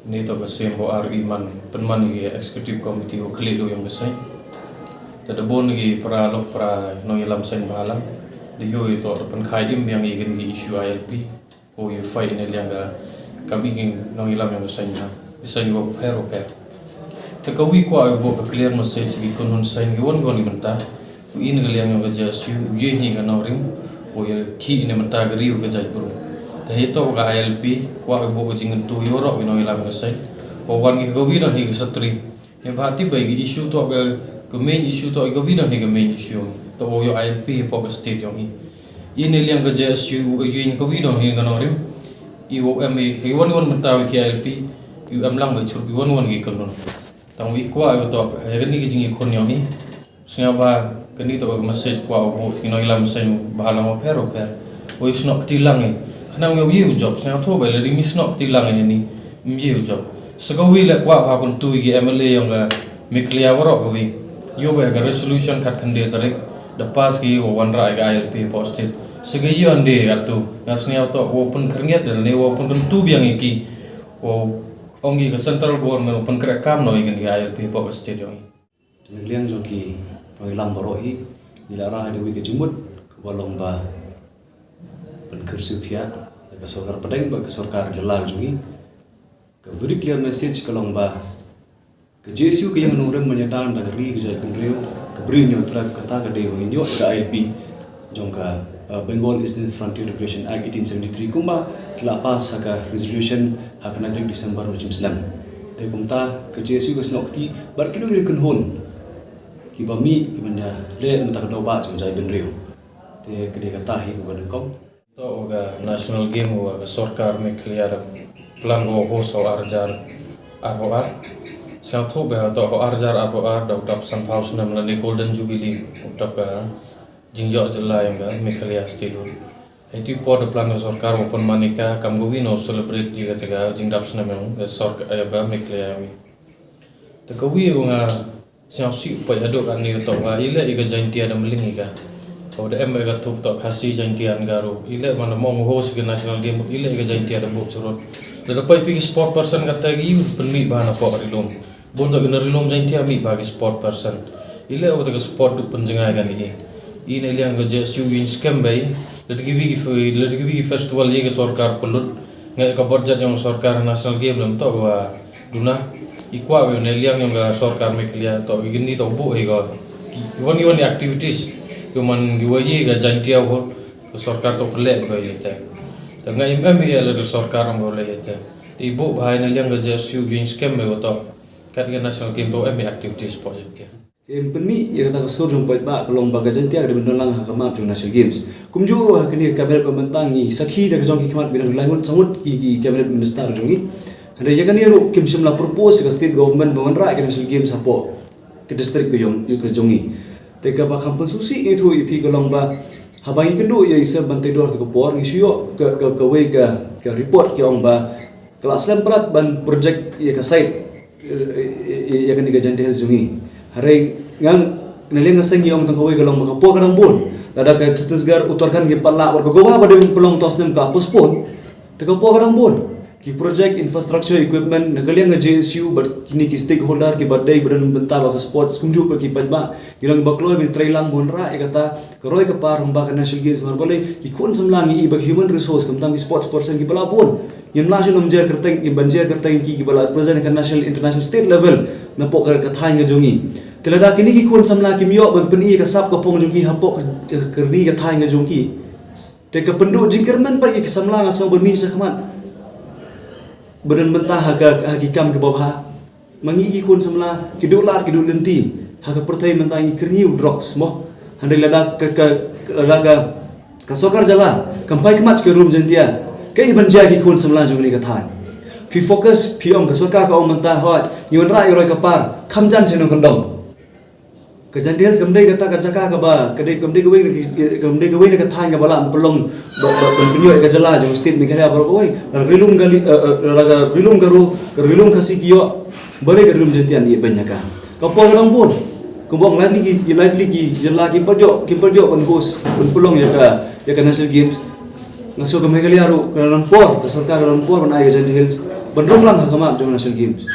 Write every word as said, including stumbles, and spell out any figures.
Ni to ka sien ko ar i man pynman i executive committee ko khlieh do yong ka seng. Te da bun ki para lok para nongïalam seng bhalang. Da yo i to da pynkhai im biang i kan ki issue I L P. Ko ïa fight ne liang ka kam i ki nongïalam yong ka seng ha. Seng ko pher ko pher. Te ka wi kwah i bok ka clear message ki kynhun seng ki wan ki wan i mynta. U in ka liang yong ka J S U, u ye ni ka nongrim, u ye ki in mynta ka riu ka jaitbru. Te hi to ka I L P, kwah ka bok ka jingkyntu ïa u rok ki nongïalam ka seng. Ko wan ki ka wi don hi ka satri. Ni ba ti bai ki issue to ka, ka main issue to ka wi don hi ka main issue. To u yo I L P pok ka state yong i. In liang ka J S U, u ye ni ka wi don hi ka nongrim. I u em i, hi wan wan mynta wi ki I L P, u em lang ba chur i wan wan ki kynhun. Tang wi kwah i to, ha ka ni ka jingïakhun yong i. Sngewbha kani to ka message kwah u bok ki nongïalam seng bhalang u pher u pher. Oi snoh kti lang i. Khnang ïa u ye u job, sngewthuh ba lada mi snoh kti lang i ni, mi ye u job. Sa ka wi le kwah pha pyntu i ki M L A yong ka Meghalaya waroh ka wi. Ïoh ba ka resolution khat khynde tarik da pass ki wa wanrah i ka I L P pok state. Sa ka ïoh ande ka tu, nga sngewthuh wa pynkhyrngiat da ne wa pynkyntu biang i ki. Wa ong i ka central government wa pynkhreh kam noh i kan ki I L P pok state yong i. Na liang jong ki nongïalam baroh hi, ngi la rah da wi ka jingmut kaba long ba pynkyrsiw thiah ïa ka sorkar pdeng bad ka sorkar jylla jong ngi. Ka very clear message ka long ba ka J S U ka ïing nongrim mynta da ka ri ka jaitbynriew, ka Bri Hynñiewtrep, kata ka dei ba ngin ïoh ka I L P jong ka, uh, Bengal Eastern Frontier Regulation Act eighteen seventy-three kumba ki la pass ha ka resolution ha ka khyndai tarik December ba jingslem. Te kumta ka J S U ka snoh kti bad kino kino ki kynhun kiba mih kiba ïaleh mynta ka daw ba jong jaitbynriew. Te ka dei kata hi kaba nyngkong. To ka national game wa ka sorkar Meghalaya da plan ko host ha ar hajar arphew ar. Sngewthuh ba to ha ar hajar arphew ar da u dap sanphew snem lane Golden Jubilee u dap ka jingïoh jylla yong ka Meghalaya Statehood. Hei tu por da plan ka sorkar wa pynman i ka kam ka wi no celebrate ïa kata ka jingdap snem yong ka sorkar ïa ka Meghalaya wi. Te ka wi u nga sngewsih u peit haduh katne u to nga i leh i ka Jaintia da mling i ka. Ka da em i ka thup to Khasi Jaintia and Garo. I leh man da mong host i ka national game i leh i ka Jaintia da bok surut. Lada peit phi ki sport person kata ki ïu pynmih ba na pok rilum. Bun to ki na rilum Jaintia mih ba ki sport person. I leh u ta ka sport du pynjngai kan i. I na liang ka J S U win scam bai. Lada ki wi ki fe-, lada ki wi ki festival i ka sorkar pynlut. Nga ka budget yong sorkar national game lam to wa duna. I kwah wi ne liang yong ka sorkar Meghalaya to i gini to bu i ko. I wan i wan i activities. Yo man i wa i ka Jaintia wo ka sorkar to pele ko i te. Ta nga im em i la sorkar ong ko le i te. I bu ba i ne liang ka J S U win scam bai ko to. Kat ka national game to em i activities po Jaintia. Em pynmih ïa kata ka sur jong paidbah ka long ba ka Jaintia ka dei ban don lang ha ka map jong National Games. Kumjuh ruh ha kane ka cabinet ba mynta ngi sakhi da ka jong ki khmat ba dang lai ngut sangut ki, ki cabinet minister jong ngi. Hynrei ïa kane ruh kim shym la propose ka state government ba wanrah ka National Games hapoh ka district ka jong, ka jong ngi. Te kaba kham pynsngewsih ïa phi ka long ba haba ngi kynduh ïa i Sir Banteidor te ka por ngi shu ïoh ka, ka, kawei ka, ka report ki ong ba ka la slem palat ban project ïa ka site, eh, eh, eh, ïa kane ka Jaintia Hills jong ngi. Hynrei nga na liang ka seng ngi ong tang kawei ka long ba ka por ka dang bun. Lada ka Chhattisgarh, Uttarakhand ki pat lah bad ka Goa ba dei ban pynlong to snem ka postpone. Te ka por ka dang bun. Ki project, infrastructure, equipment na ka liang ka J S U bad kine ki stakeholder kiba dei ba don bynta ba ka sports kumjuh pat ki paidbah. Ngi long ba kloi ba ngi trei lang ban wanrah ïa kata ka roi ka par hangba ka National Games namar balei ki khun samla ngi i ba ki human resource khamtam ki sports person kiba la bun. Ngim lah shuh ban jer kyrteng, ngim ban jer kyrteng ki kiba la represent ka national, international, state level na pok ka, ka thaiñ ka jong ngi. Te lada kine ki khun samla kim ïoh ban pyni ka sap ka phong jong ki hapoh ka, ka ri ka thaiñ ka jong ki. Te ka pynduh jingkyrmen pat ïa ki samla nga sngew ban mih shakhmat. Ba don bynta ha ka, ha ki kam kiba bha. Ma ngi ki khun samla ki duh lad ki duh lynti ha ka pyrthei mynta ngi kyrñiew drugs mo. Hynrei lada ka, ka, lada ka, ka sorkar jylla kam phai khmat ka rum Jaintia. Kaei ban jia ki khun samla jong ngi ka thaiñ. Phi focus phi ong ka sorkar ka ong mynta hoi ngi wanrah ïa roi ka par kham jan shnong kyndong. Ka Jaintia Hills kam dei kata ka jaka kaba, ka dei, kam dei kawei na ki, kam dei kawei na ka thaiñ kaba la pynlong ba, ba, ban pynïoh ïa ka jylla jong state Meghalaya baroh kawei. La rilum ka li, eh, eh, la ka rilum ka ru, ka rilum Khasi ki ïoh. Balei ka rilum Jaintia ïa ban ïa ka. Ka por ka dang bun. Kumba ong lai tylli ki, lai tylli ki jylla kim pat ïoh, kim pat ïoh ban host, ban pynlong ïa ka, ïa ka National Games. Nga sngew ka Meghalaya ruh ka la don por, ka sorkar ka la don por ban ai ka Jaintia Hills. ban rung lang ha khmat jong National Games.